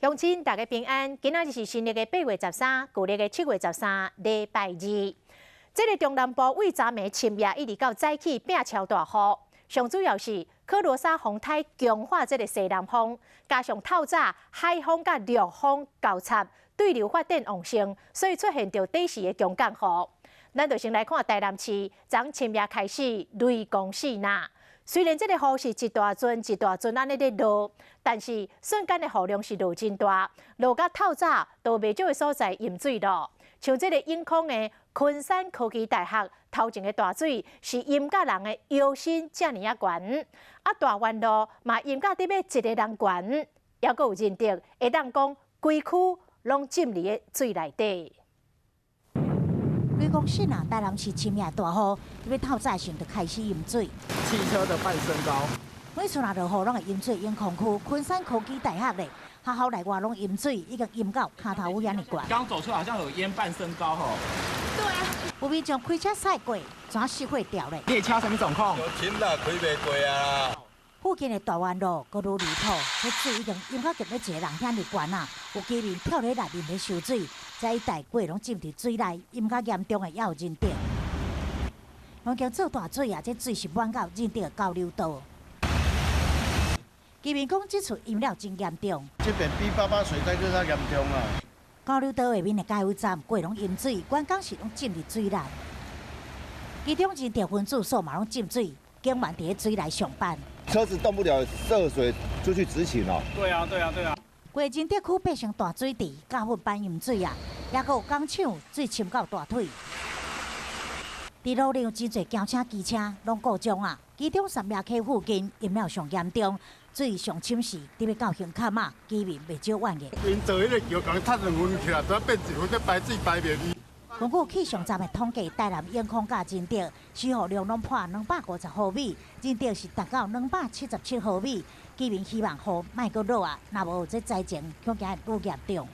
鄉親大家平安，今仔日是新曆的8月13，舊曆的7月13，禮拜二。這个中南部為昨暝深夜一直到早起變超大雨，上主要是柯羅莎風颱強化這个西南風，加上透早海風佮陸風交插，對流發展旺盛，所以出現著短時的強降雨。咱就先來看台南市，昨深夜開始雷公四若。雖然這个雨是一大陣一大陣按呢咧落，但是瞬間的雨量是落真大，落甲透早都袂少的所在淹水咯。像這个永康的昆山科技大學頭前的大水是淹甲人的腰身遮爾仔懸，啊大灣路嘛淹甲得欲一个人懸，猶閣有仁德會當講規區攏浸佇咧水內底。雷公四若，台南市深夜大雨，欲透早時就開始淹水。汽車的半身高。每次若落雨，攏會淹水，永康區昆山科技大學咧，學校內外攏淹水，已經淹到跤頭趺遐爾懸。剛走出來好像有淹半身高吼。對啊。有民眾開車駛過，怎死火掉咧？列車啥物狀況？有錢啦，開袂過啊！附近的大灣路閣愈離譜，彼水已經淹到夾欲一個人遐爾懸啊！有居民跳咧內面咧收水，這一帶過攏浸佇水內，淹較嚴重的也有仁德。環境做大水啊！這水是滿到仁德交流道。居民講，這次淹了真嚴重。這邊比八八水災閣較嚴重啊！交流道下面的加油站過攏淹水，關工時攏浸佇水內。其中仁德分駐所嘛攏浸水，警員佇咧水內上班。車子動不了，涉水出去執勤哦。對啊，對啊，對啊。過仁德區變成大水池，教訓班淹水啊，抑閣有工廠水深到大腿。佇路上真濟轎車、機車攏故障啊，其中三亞溪附近淹了上嚴重，水上深時得欲到胸坎啊，居民袂少怨言。𪜶做彼个橋，共拆兩分起來，才變一分，才排水排袂去。根據氣象站的統計，台南永康佮仁德時雨量攏破250毫米，仁德是達到277毫米。居民希望雨莫閣落啊，若無這災情恐驚會愈嚴重。